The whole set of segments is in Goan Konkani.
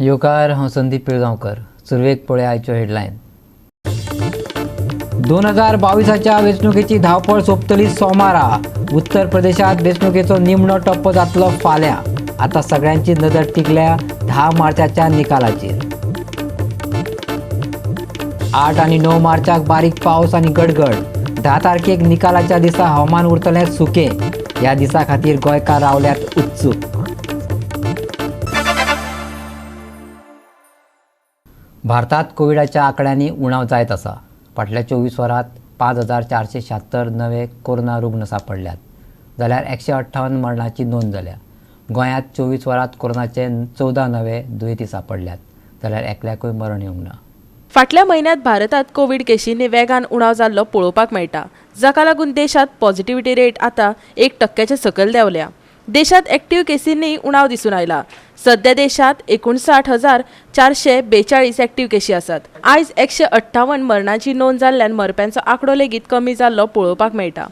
येवकार, हांव संदीप पिळगांवकर. सुरवेक पळय आयच्यो हेडलायन. 2022च्या वेंचणुकेची धांवपळ सोंपतली सोमारा. उत्तर प्रदेशात वेंचणुकेचो निमणो टप्पो जातलो फाल्यां. आतां सगळ्यांची नदर टिकल्या 10 मार्चाच्या निकालाचेर. 8 आनी 9 मार्चाक बारीक पावस आनी गडगड. 10 तारखेक निकालाच्या दिसा हवामान उरतलें सुकें. ह्या दिसा खातीर गोंयकार रावल्यात उत्सूक. भारतात कोविडाच्या आंकड्यांनी उणाव जायत आसा. फाटल्या 24 वरांत 5476 नवे कोरोना रुग्ण सांपडल्यात, जाल्यार 158 मरणाची नोंद जाल्या. गोंयांत 24 वरांत कोरोनाचे 14 नवे दुयेंती सांपडल्यात, जाल्यार एकल्याकूय मरण येवंक ना. फाटल्या म्हयन्यांत भारतांत कोवीड केशींनी वेगान उणाव जाल्लो पळोवपाक मेळटा, जाका लागून देशांत पॉझिटिव्हिटी रेट आतां 1% सकयल देंवल्या. देशांत एक्टिव्ह केसींनी उणाव दिसून आयला. सध्या देशांत 59,442 एक्टिव्ह केशी आसात. आयज 158 मरणाची नोंद जाल्ल्यान मरप्यांचो आंकडो लेगीत कमी जाल्लो पळोवपाक मेळटा.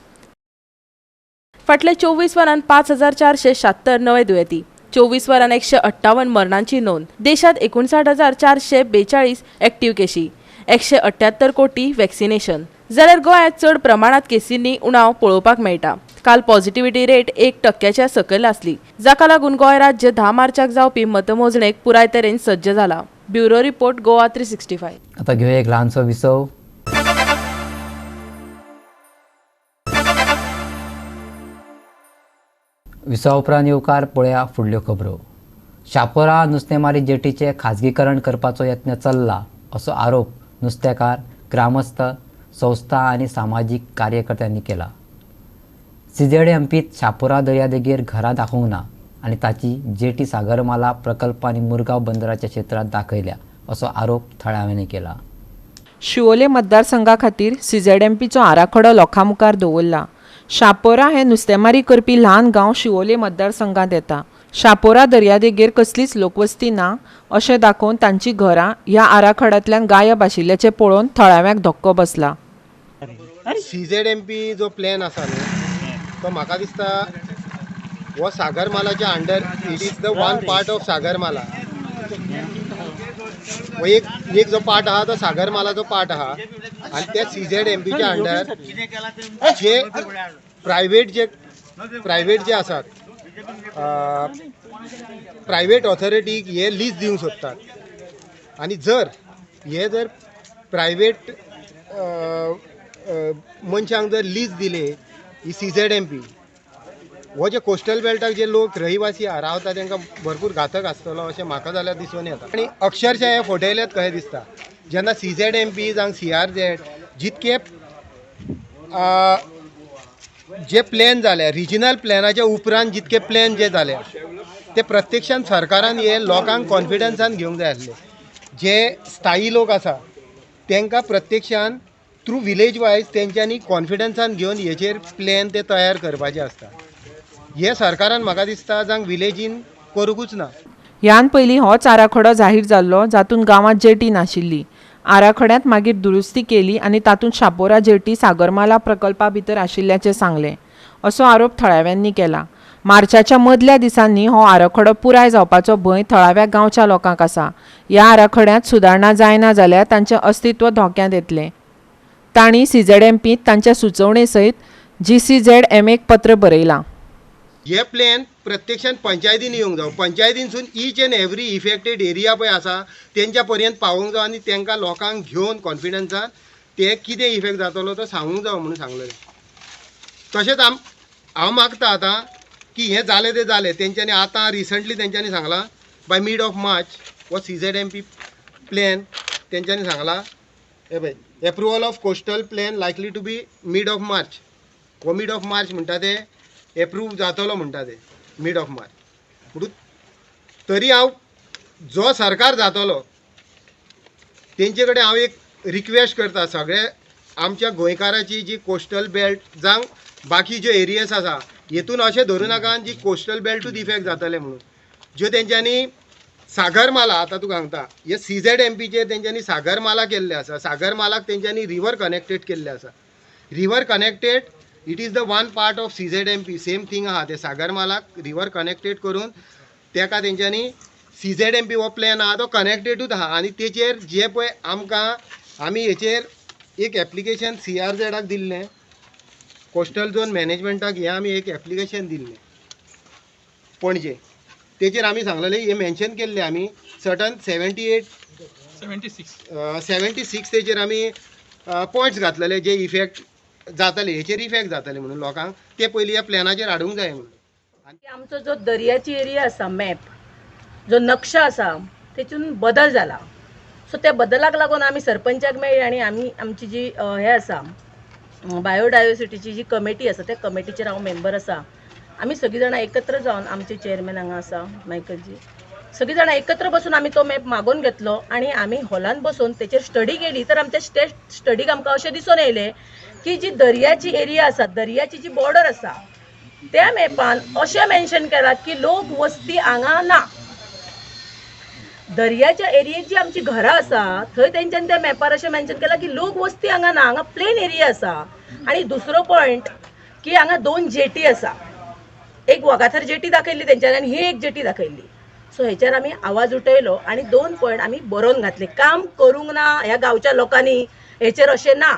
फाटल्या 24 वरांत 5476 नवे दुयेंती, 24 वरांत 158 मरणांची नोंद. देशांत 59,442 एक्टिव्ह केशी, 178 कोटी वॅक्सिनेशन. जाल्यार गोंयांत चड प्रमाणांत केसींनी उणाव पळोवपाक मेळटा. काल पॉझिटिव्हिटी रेट 1% सकयल आसली, जाका लागून गोंय राज्य 10 मार्चाक जावपी मतमोजणेक पुराय तरेन सज्ज जाला. Bureau report, Goa 365. आतां घेवया एक ल्हानसो विसव. विसवा उपरांत येवकार. पळया फुडल्यो खबरो. शापोरा नुस्तेमारी जेटीचें खाजगीकरण करपाचो यत्न चल्ला असो आरोप नुस्तेकार, ग्रामस्थ, संस्था आनी सामाजीक कार्यकर्त्यांनी केला. सीझेडएमपीत शापोरा दर्यादेगेर घरां दाखोवंक ना आनी ताची जेटी सागरमाला प्रकल्प आनी मुरगांव बंदराच्या क्षेत्रांत दाखयल्या असो आरोप थळाव्यांनी केला. शिवोले मतदारसंघा खातीर सीझेडएमपीचो आराखडो लोकां मुखार दवरला. शापोरा हे नुस्तेमारी करपी ल्हान गांव शिवोले मतदारसंघात येता. शापोरा दर्यादेगेर कसलीच लोकवस्ती ना अशें दाखोवन तांची घरां ह्या आराखड्यांतल्यान गायब आशिल्ल्याचें पळोवन थळाव्यांक धक्को बसला. सीझेडएमपी जो प्लॅन आसा न्हू तो म्हाका दिसता हो सागरमालाच्या under, it is the one part of Sagarmala. हो एक एक जो पार्ट आहा तो सागरमालाचो पार्ट आहा आनी त्या सीझेडएमपीच्या अंडर जे प्रायवेट जे आसात, प्रायवेट ऑथॉरिटीक हे लीज दिवंक सोदतात. आनी जर हे जर प्रायवेट मनशांक जर लीज दिले ही सीझेडएमपी, हो जे कोस्टल बेल्टाक जे लोक रहिवासी रावता तांकां भरपूर घातक आसतलो अशें म्हाका जाल्यार दिसून येता. आनी अक्षरशः हे फटयल्यात कशें दिसता. जेन्ना सीझेडएमपी जावं सीआरझेड जितके जे प्लॅन जाले, रिजनल प्लॅनाच्या उपरांत जितके प्लॅन जे जाले ते प्रत्यक्षान सरकारान हे लोकांक कॉन्फिडन्सान घेवंक जाय आसले. जे स्थायी लोक आसा तांकां प्रत्यक्षान थ्रू विलेज वायज तेंच्यांनी कॉन्फिडन्सान घेवन हेचेर प्लॅन ते तयार करपाचे आसता. हे सरकारान म्हाका दिसता जावं विलेजीन करूंकूच ना. ह्यान पयलीं होच आराखडो जाहीर जाल्लो, जातूंत गांवांत जेटी नाशिल्ली. आराखड्यांत मागीर दुरुस्ती केली आनी तातूंत शापोरा जेटी सागरमाला प्रकल्पा भितर आशिल्ल्याचें सांगलें असो आरोप थळाव्यांनी केला. मार्चाच्या मदल्या दिसांनी हो आराखडो पुराय जावपाचो भंय थळाव्या गांवच्या लोकांक आसा. ह्या आराखड्यांत सुदारणा जायना जाल्यार तांचें अस्तित्व धोक्यांत येतलें. तांणी सीझेडएमपींत तांच्या सुचोवणे सयत जीसीझेड एमएक पत्र बरयलां. हे प्लॅन प्रत्यक्षान पंचायतीन येवंक जावो. पंचायतीनसून each and every affected area पळय आसा तेंच्या पर्यंत पावोवंक जावो आनी तांकां लोकांक घेवन कॉन्फिडन्सान ते कितें इफेक्ट जातलो तो सांगूंक जावो म्हणून सांगलेलें. तशेंच हांव मागता आतां की हें जालें तें जालें, तेंच्यांनी आतां रिसंटली तेंच्यांनी सांगलां बाय मीड ऑफ मार्च हो सीझेडएमपी प्लॅन तेंच्यांनी सांगलां. हे पळय, approval of coastal plan likely to be mid of March. हो मीड ऑफ मार्च म्हणटा ते एप्रूव जातलो म्हणटा ते मीड ऑफ मार्च. म्हणून तरी हांव जो सरकार जातलो तेंचे कडेन हांव एक रिक्वेस्ट करता, सगळे आमच्या गोंयकाराची जी कोस्टल बेल्ट जावं बाकी ज्यो एरियास आसा हेतून अशें धरूं नाका जी कोस्टल बेल्टूच इफेक्ट जातले म्हणून. ज्यो तेंच्यांनी सागरमाला, आतां तुका सांगता, हे सीझेडएमपीचेर तेंच्यांनी सागरमाला केल्ले आसा. सागरमालाक तेंच्यांनी रिवर कनेक्टेड केल्ले आसा. River connected, it is the one part of CZMP. Same thing आहा ते सागरमालाक रिवर कनेक्टेड करून तेका तेंच्यांनी CZMP हो प्लॅन आहा तो कनेक्टेडूच आहा आनी तेचेर जे पळय आमकां आमी हेचेर एक एप्लिकेशन CRZाक दिल्लें, कोस्टल झोन मॅनेजमेंटाक हें आमी एक एप्लिकेशन दिल्लें पणजे. तेचेर आमी सांगलेलें हें मेन्शन केल्लें आमी सर्टन 78 76 तेचेर आमी पॉयंट्स घातलेले जे इफेक्ट जातले, हेचेर इफेक्ट जातले म्हणून लोकांक ते पयलीं ह्या प्लॅनाचेर हाडूंक जाय म्हणून. आमचो जो दर्याची एरिया आसा, मॅप जो नक्शा आसा तेतून बदल जाला. सो त्या बदलाक लागून आमी सरपंचाक मेळ्ळी आनी आमी आमची जी हे आसा बायोडायवर्सिटीची जी कमिटी आसा त्या कमिटीचेर हांव मेंबर आसा. आमी सगळीं जाणां एकत्र जावन, आमचे चेअरमॅन हांगा आसा मायकलजी, सगळीं जाणां एकत्र बसून आमी तो मॅप मागोवन घेतलो आनी आमी हॉलान बसून तेचेर स्टडी केली. तर आमच्या स्टडीक आमकां अशें दिसून येयलें की जी दर्याची एरिया आसा, दर्याची जी बॉर्डर आसा त्या मॅपान अशें मेन्शन केलां की लोक वस्ती हांगा ना. दर्याच्या एरियेत जी आमची घरां आसा थंय तेंच्यान त्या मॅपार अशें मेन्शन केलां की लोक वस्ती हांगा ना, हांगा प्लेन एरिया आसा. आनी दुसरो पॉयंट की हांगा 2 जेटी आसा, एक वागाथर जेटी दाखयल्ली तेंच्यान आनी ही एक जेटी दाखयल्ली. सो हेचेर आमी आवाज उठयलो आनी 2 पॉयंट आमी बरोवन घातले. काम करूंक ना ह्या गांवच्या लोकांनी हेचेर अशें ना.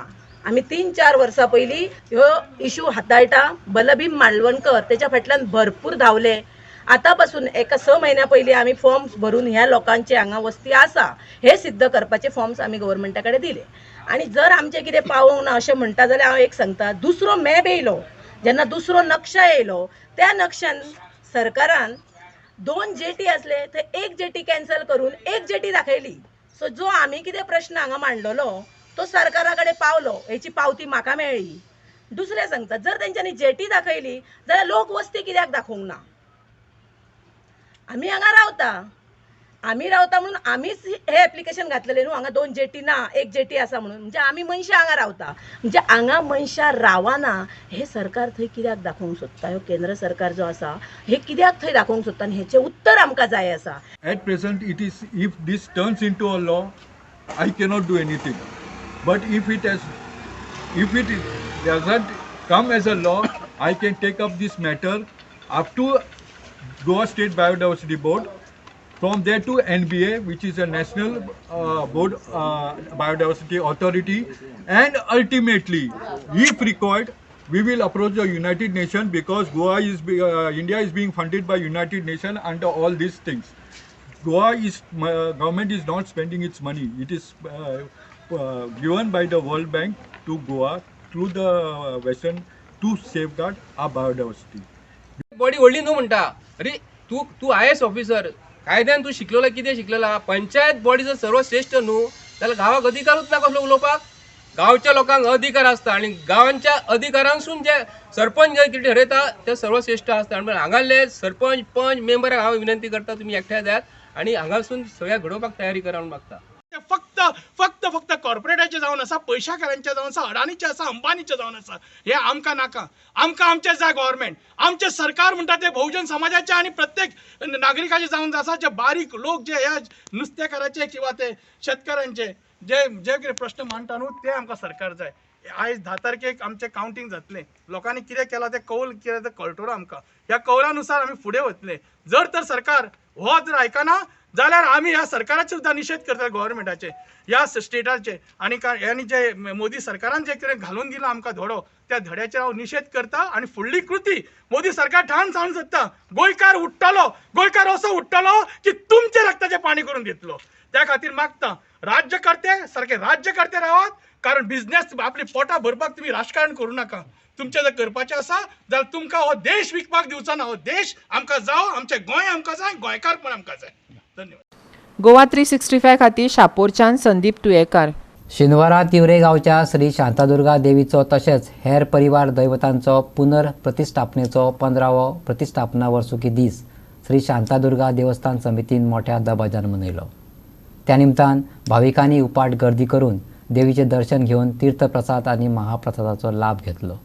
आमी 3-4 वर्सां पयलीं ह्यो इशू हाताळटा. बलभीम मालवणकर तेच्या फाटल्यान भरपूर धांवले. आतां पासून एका 6 म्हयन्या पयलीं आमी फॉर्म्स भरून ह्या लोकांचे हांगा वस्ती आसा हे सिद्ध करपाचे फॉर्म्स आमी गव्हर्मेंटा कडेन दिले. आनी जर आमचें कितें पावोवंक ना अशें म्हणटा जाल्यार हांव एक सांगता, दुसरो मॅप येयलो, जेन्ना दुसरो नक्शा येयलो त्या नक्शान सरकारान 2 जेटी आसले थंय एक जेटी कॅन्सल करून एक जेटी दाखयली. सो जो आमी कितें प्रश्न हांगा मांडलेलो तो सरकारा कडेन पावलो, हेची पावती म्हाका मेळ्ळी. दुसरें सांगता, जर तेंच्यांनी जेटी दाखयली जाल्यार लोक वस्ती कित्याक दाखोवंक ना? आमी हांगा रावता, आमी रावता म्हणून आमीच हे एप्लिकेशन घातलेलें न्हू, हांगा 2 जेटी ना एक जेटी आसा म्हणून. म्हणजे आमी मनशां हांगा रावता, म्हणजे हांगा मनशां रावना हे सरकार थंय कित्याक दाखोवंक सोदता? ह्यो केंद्र सरकार जो आसा हे कित्याक थंय दाखोवंक सोदता आनी हेचें उत्तर आमकां जाय आसा. At present it is, if this turns into a law I cannot do anything, but if it doesn't come as a law I can take up this matter up to Goa State Biodiversity Board, from there to NBA, which is a national board biodiversity authority, and ultimately, if required, we will approach the United Nations, because Goa is India is being funded by United Nations under all these things. Goa is government is not spending its money. It is given by the World Bank to Goa through the Western to safeguard our biodiversity. Body व्हडली न्हू म्हणटा, अरे तूं तूं IAS officer, कायद्यान तूं शिकलेलो, कितें शिकलेला? पंचायत बॉडी जर सर्वश्रेश्ठ न्हू जाल्यार गांवाक अधिकारूच ना कसलो उलोवपाक. गांवच्या लोकांक अधिकार आसता आनी गांवांच्या अधिकारांसून जे सरपंच जे कितें ठरयता ते सर्वश्रेश्ठ आसता. आनी हांगासले सरपंच पंच मेंबरांक हांव विनंती करता, तुमी एकठांय जायात आनी हांगासून सगळ्या घडोवपाक तयारी करा म्हणून मागता. फक्त फक्त फक्त कॉर्पोरेटाचे जावन आसा, पयशाकारांचे जावन आसा, अडानीचे आसा, अंबानीचे जावन आसा. हे आमकां नाका. आमकां आमचें जाय गव्हर्मेंट, आमचें सरकार म्हणटा ते बहुजन समाजाचे आनी प्रत्येक नागरिकाचे जावन आसा. जे बारीक लोक जे ह्या नुस्तेकाराचे किंवा ते शेतकारांचे जे जे कितें प्रश्न मांडटा न्हू ते आमकां सरकार जाय. आयज 10 तारखेक आमचें कावंटींग जातलें. लोकांनी कितें केलां तें कौल कितें तें कळटलो आमकां. ह्या कौला नुसार आमी फुडें वतले. जर तर सरकार हो जर आयकना जाल्यार आमी ह्या सरकाराचे सुद्दां निशेध करतले, गव्हर्मेंटाचे, ह्या स्टेटाचे. आनी आनी जे मोदी सरकारान जे कितें घालून दिलां आमकां धडो, त्या धड्याचेर हांव निशेध करता. आनी फुडली कृती मोदी सरकार ठाण सांगूंक सोदता, गोंयकार उठ्ठलो, गोंयकार असो उठ्ठलो की तुमचे रक्ताचें पाणी करून दितलो. त्या खातीर मागता राज्यकर्ते सारके राज्यकर्ते रावात, कारण बिझनेस आपली पोटां भरपाक तुमी राजकारण करूं नाका. तुमचें जर करपाचें आसा जाल्यार तुमकां हो देश विकपाक दिवचो ना. हो देश आमकां जावो, आमचें गोंय आमकां जाय, गोंयकारपण आमकां जाय. धन्यवाद. गोवा 365 खातीर शापोरच्यान संदीप तुयेकार. शेनवारा तिवरे गांवच्या श्री शांतादुर्गा देवीचो तशेंच हेर परिवार दैवतांचो पुनर्प्रतिष्ठापनेचो 15वो प्रतिष्ठापना वर्सुकी दीस श्री शांतादुर्गा देवस्थान समितीन मोठ्या दबाज्यान मनयलो. त्या निमतान भाविकांनी उपाट गर्दी करून देवीचें दर्शन घेवन तीर्थप्रसाद आनी महाप्रसादाचो लाभ घेतलो.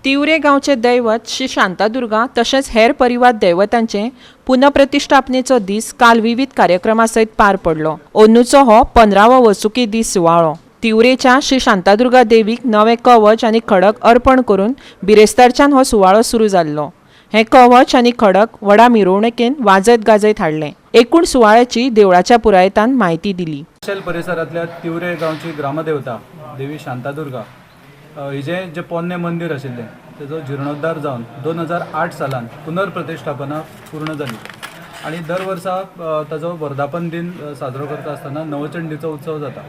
तिवरे तिवरे गांवचे दैवत श्री शांतादुर्गा तशेंच हेर परिवार दैवतांचे पुनप्रतिष्ठापनेचो दीस काल विविध कार्यक्रमा सयत पार पडलो. अंदूचो हो 15वो वर्सुकी दीस सुवाळो. तिवरेच्या श्री शांतादुर्गा देवीक नवे कवच आनी खडक अर्पण करून बिरेस्तारच्यान हो सुवाळो सुरू जाल्लो. हें कवच आनी खडक व्हडा मिरवणुकेन वाजयत गाजयत हाडलें. एकूण सुवाळ्याची देवळाच्या पुरायतान म्हायती दिली. माशेल परिसरांतल्या तिवरे गांवची ग्रामदेवता देवी शांतादुर्गा हिजें जें पोन्नें मंदीर आशिल्लें तेजो जिर्णोद्धार जावन 2008 सालान पुनर्प्रतिष्ठापना पूर्ण जाली आनी दर वर्सा ताजो वर्धापन दिन साजरो करता आसतना नवचंडीचो उत्सव जाता.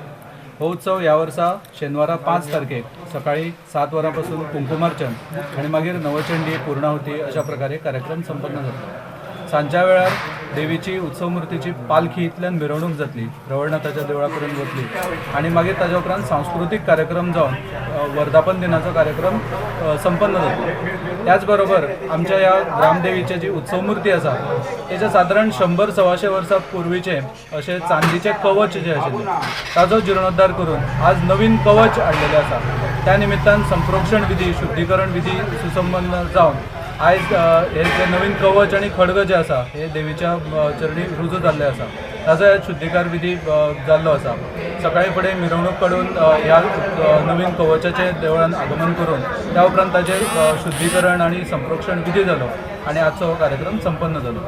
हो उत्सव ह्या वर्सा शेनवारा 5 तारखेक सकाळी 7 वरां पासून कुंकुमार्चन आनी मागीर नवचंडी पूर्णाहुती अशा प्रकारे कार्यक्रम संपन्न जातलो. सांजच्या वेळार देवीची उत्सवमूर्तीची पालखी इतल्यान मिरवणूक जातली, रवळनाथाच्या देवळा पर्यंत वतली आनी मागीर ताज्या उपरांत सांस्कृतीक कार्यक्रम जावन वर्धापन दिनाचो कार्यक्रम संपन्न जातलो. त्याच बरोबर आमच्या ह्या ग्रामदेवीची जी उत्सवमूर्ती आसा तेच्या सादारण 100-125 वर्सां पूर्वीचे अशें चांदीचे कवच जे आशिल्ले ताजो जिर्णोद्धार करून आज नवीन कवच हाडलेलें आसा. त्या निमित्तान संप्रोक्षण विधी, शुद्धीकरण विधी सुसंपन्न जावन आयज हे जे नवीन कवच आनी खडग जे आसा हे देवीच्या चरणी रुजू जाल्ले आसा. ताजो शुद्धीकार विधी जाल्लो आसा. सकाळी फुडें मिरवणूक काडून ह्या नवीन कवचाचे देवळान आगमन करून त्या उपरांत ताजें शुद्धीकरण आनी संप्रोक्षण विधी जालो आनी आजचो हो कार्यक्रम संपन्न जालो.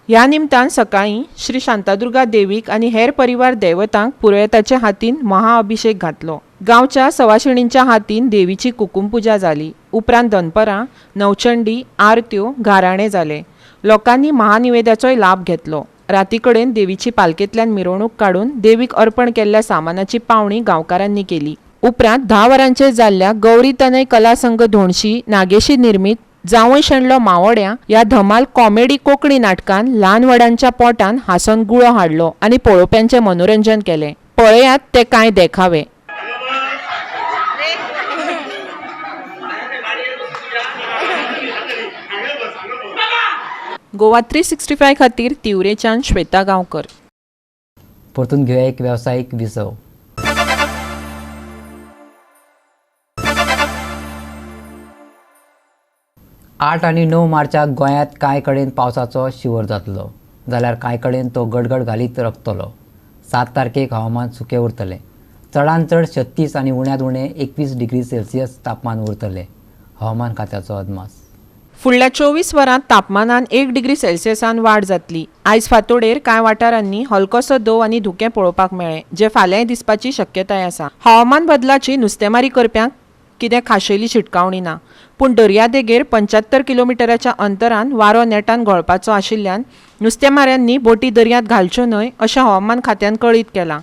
ह्या निमतान सकाळी श्री शांतादुर्गा देवीक आनी हेर परिवार दैवतांक पुरोयताच्या हातीन महाअभिषेक घातलो. गांवच्या सवाशिणींच्या हातीन देवीची कुकुमपुजा जाली. उपरांत दनपरां नवचंडी, आरत्यो, गाराणे जाले. लोकांनी महानिवेदाचोय लाभ घेतलो. राती कडेन देवीची पालखेंतल्यान मिरवणूक काडून देवीक अर्पण केल्ल्या सामानाची पावणी गांवकारांनी केली. उपरांत 10 वरांचेर जाल्ल्या गौरी तनय कला संघ धोणशी नागेशी निर्मीत जावंय शेणलो मावोड्या ह्या धमाल कॉमेडी कोंकणी नाटकान ल्हान व्हडांच्या पोटान हांसोन गुळो हाडलो आनी पळोवप्यांचें मनोरंजन केलें. पळयात ते कांय देखावे. गोवा 365 खातीर तिवरेच्यान श्वेता गांवकर. परतून घेवया एक वेवसायीक विसव. आठ आनी 9 मार्चाक गोंयांत कांय कडेन पावसाचो शिंवर जातलो, जाल्यार कांय कडेन तो गडगड घालीत रकतलो. 7 तारखेक हवामान सुकें उरतलें. चडांत चड 36 आनी उण्यांत उणें 21 डिग्री सेल्सियस तापमान उरतलें. हवामान खात्याचो अदमास. फुडल्या 24 वरांत तापमानान 1 डिग्री सेल्सियसान वाड जातली. आयज फांतोडेर कांय वाठारांनी हलकोसो दव आनी धुकें पळोवपाक मेळ्ळें, जें फाल्यांय दिसपाची शक्यताय आसा. हवामान बदलाची नुस्तेमारी करप्यांक कितें खाशेली शिटकावणी ना, पूण दर्यादेगेर 75 किलोमिटराच्या अंतरान वारो नेटान घोळपाचो आशिल्ल्यान नुस्तेमाऱ्यांनी बोटी दर्यांत घालच्यो न्हय अशें हवामान खात्यान कळीत केलां.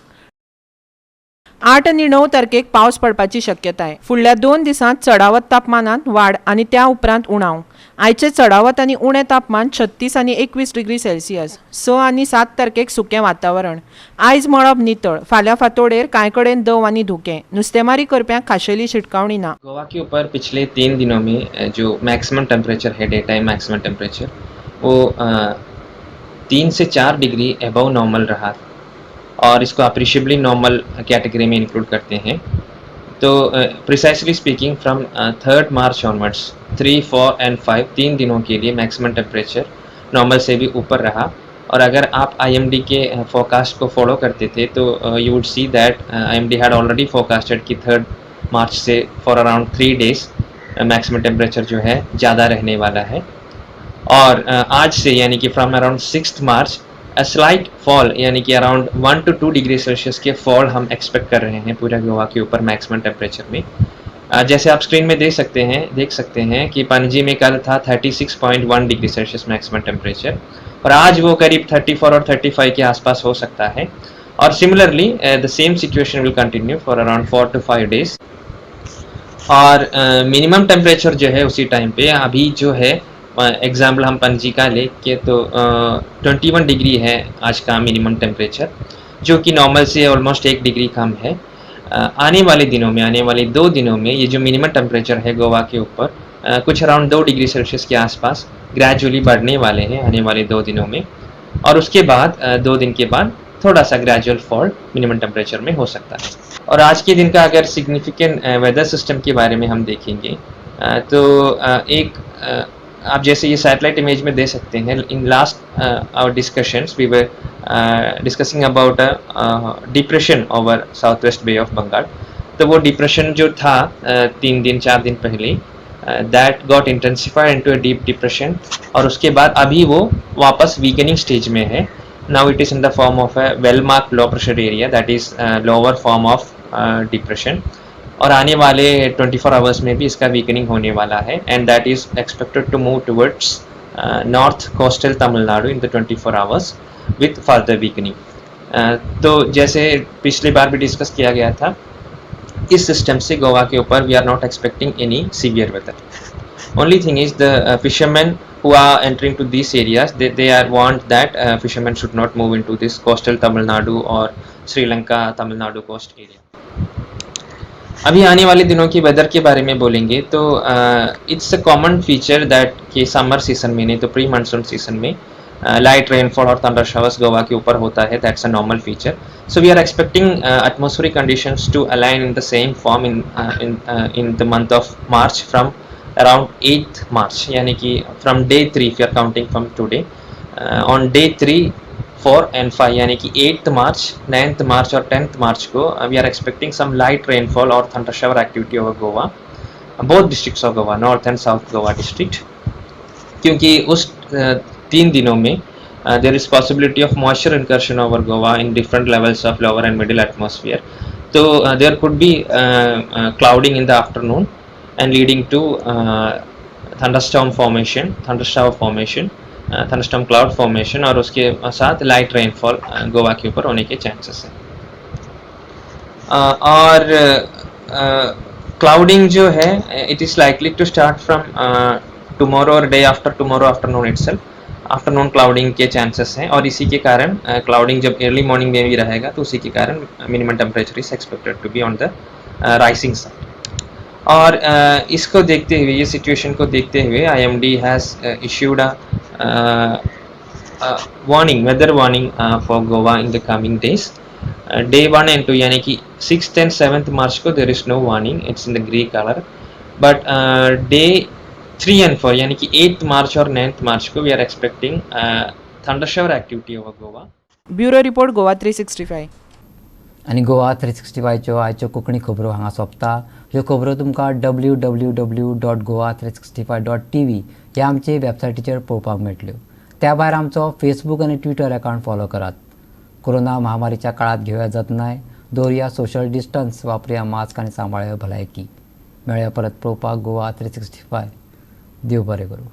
8 आनी 9 तारखेक पावस पडपाची शक्यताय. फुडल्या 2 दिसांत चडावत तापमानांत वाड आनी त्या उपरांत उणाव. आयचे चडावत आनी उणें तापमान 36 आनी 21 डिग्री सेल्सियस. 6 आनी 7 तारखेक सुकें वातावरण. आयज मळब नितळ, फाल्यां फांतोडेर कांय कडेन दव आनी धुकें. नुस्तेमारी करप्यांक खाशेली शिटकावणी ना. गोवा के ऊपर पिछले 3 दिनों में जो मैक्सिमम टेम्परेचर है, डे टाइम मैक्सिमम टेम्परेचर, वो 3 से 4 डिग्री अबव नॉर्मल रहा और इसको अप्रिशिएबली नॉर्मल कैटेगरी में इंक्लूड करते हैं. तो precisely speaking from 3 March onwards 3, 4 and 5 3 दिनों के लिए मैक्सिमम टेम्परेचर नॉर्मल से भी ऊपर रहा. और अगर आप IMD के फोरकास्ट को फॉलो करते थे तो you would see that IMD had already forecasted कि 3 मार्च से for around 3 days maximum temperature जो है ज़्यादा रहने वाला है. और आज से यानी कि from around 6 March a slight fall यानी कि अराउंड 1 to 2 degree Celsius के फॉल हम एक्सपेक्ट कर रहे हैं पूरा गोवा के ऊपर मैक्सिमम टेम्परेचर में. जैसे आप स्क्रीन में देख सकते हैं कि पणजी में कल था 36.1 डिग्री सेल्सियस मैक्सिमम टेम्परेचर और आज वो करीब 34 और 35 के आसपास हो सकता है. और similarly the same situation will continue for around 4 to 5 days. Aur minimum temperature जो है उसी टाइम पे अभी जो है एग्जाम्पल हम पणजी का ले के तो 21 डिग्री है आज का मिनिमम टेम्परेचर, जो कि नॉर्मल से ऑलमोस्ट 1 डिग्री कम है. आने वाले दिनों में, आने वाले 2 दिनों में ये जो मिनिमम टेम्परेचर है गोवा के ऊपर कुछ अराउंड 2 डिग्री सेल्सियस के आसपास ग्रेजुअली बढ़ने वाले हैं आने वाले 2 दिनों में. और उसके बाद 2 दिन के बाद थोड़ा सा ग्रेजुअल फॉल मिनिमम टेम्परेचर में हो सकता है. और आज के दिन का अगर सिग्निफिकेंट वेदर सिस्टम के बारे में हम देखेंगे तो एक आप जैसे ये सैटेलाइट इमेज में दे सकते हैं। In last our discussions we were discussing about a depression over south west Bay of Bengal. तो वो डिप्रेशन जो था 3 दिन 4 दिन पहले, that got intensified into a deep depression और उसके बाद अभी वो वापस वीकनिंग स्टेज में है। Now it is in the form of a well marked low pressure area, that is lower form of depression, और आने वाले 24 आवर्स में भी इसका वीकनिंग होने वाला है and that is expected to move towards north coastal Tamil Nadu in the 24 hours with further weakening. तो जैसे पिछली बार भी डिस्कस किया गया था, इस सिस्टम से गोवा के ऊपर we are not expecting any severe weather. Only thing is the fishermen who are entering to these areas, they are warned that fishermen should not move into this coastal Tamil Nadu or Sri Lanka Tamil Nadu coast area. अभी आने वाले दिनों की वेदर के बारे में बोलेंगे तो it's a common feature that कि समर सीजन में, नहीं तो प्री मानसून सीजन में लाइट रेनफॉल और थंडर शॉवर्स गोवा के ऊपर होता है। That's a normal feature. So we are expecting atmospheric conditions to align in the same form in in the month of March from around 8 March, यानी कि from day 3 if you are counting from today, on day 3, 4 and 5, यानी कि 8 मार्च, 9 मार्च और 10 मार्च को we are expecting some light rainfall Aur thunder shower activity over Goa, both districts of Goa, north and south Goa district, क्योंकि उस 3 दिनों में there is possibility of moisture incursion over Goa in different levels of lower and middle atmosphere. तो there could be clouding in the afternoon and leading to thunderstorm formation, thundershower formation, thunderstorm cloud formation और उसके साथ लाइट रेनफॉल गोवा के ऊपर होने के चांसेस हैं। और क्लाउडिंग जो है it is likely to start from tomorrow Aur day after tomorrow afternoon itself. Afternoon clouding K chances हैं और इसी के कारण क्लाउडिंग जब अर्ली मॉर्निंग में भी रहेगा तो उसी के कारण minimum temperature is expected to be on the rising side. और इसको देखते हुए, ये सिचुएशन को देखते हुए IMD has issued a warning, weather warning for Goa in the coming days. Day 1 and 2 यानी कि 6th and 7th March co there is no warning, it's in the grey colour, but day 3 and 4 यानी कि 8 मार्च और 9 मार्च को we are expecting thunder shower activity over Goa. Bureau report, Goa 365. आनी गोवा 365च्यो आयच्यो कोंकणी खबरो हांगा सोंपता. ह्यो खबरो तुमकां www.goa365.tv ह्या आमचे वेबसायटीचेर पळोवपाक मेळटल्यो. त्या भायर आमचो फेसबूक आनी ट्विटर अकावंट फॉलो करात. कोरोना महामारीच्या काळांत घेवया जतनाय, दवरया सोशल डिस्टन्स, वापरुया मास्क आनी सांबाळया भलायकी. मेळया परत पळोवपाक गोवा 365. देव बरें करूं.